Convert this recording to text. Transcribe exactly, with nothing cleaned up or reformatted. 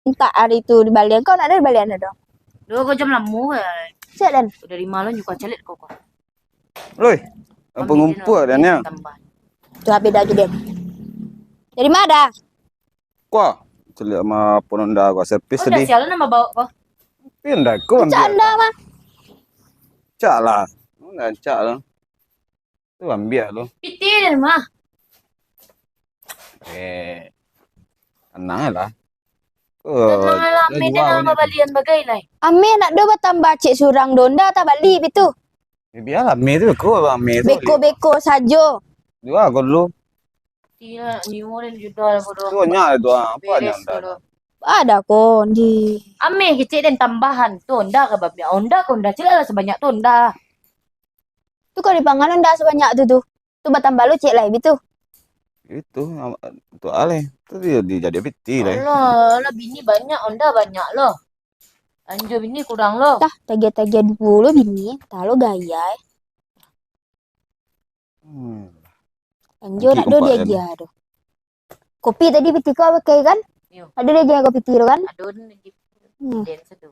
Mintak hari tu dibalian. Kau nak ado dibalian ado? Duo ko jam lamo, eh. Siap, Dan. Udah limo lo nyuka calet kau, kau. Loi, apa ngumpul dan ya? Tu habis dah tu, Dan. Dari mana? Kau, celiak mah pun Honda kau, servis tadi. Sial nama bawa kau. Pindah kau ambil. Cak Honda mah. Cak lah. Enggak cak lah. Tu ambiak tu. Pitih dari mah. Eh, tenang lah. Tenang lah, Ameh, tenang lah, balian bagai lai. Ameh nak do batambah cek surang do, nda tabali bitu. Ya, bialah, Ameh tu beko, Ameh tu. Beko-beko sajo. Dua ko dulu. Tidak, ni orang juta lah bodoh. Tu nyak tu, apa nyak nda? Ada ko di. Ameh kecek dan tambahan tu, nda ka babiak, nda ko nda, cek lah sabanyak tu, nda. Tu kalau dipangan nda sabanyak tu, tu. Tu batambah lo cek lai bitu. Itu, tu aleh. Tu dia dijadi piti lai. Alah, alah, bini banyak, onda banyak lo. Anjo bini kurang lo. Tah, tagiah-tagiah duo lo bini, tah lo gaya eh. Hmm. Anjo nak do diagiah tu. Kopi tadi piti ko pakai kan? Iyo. Ado diagiah kopi piti tu kan? Ado lagi. Hmm. Den satu.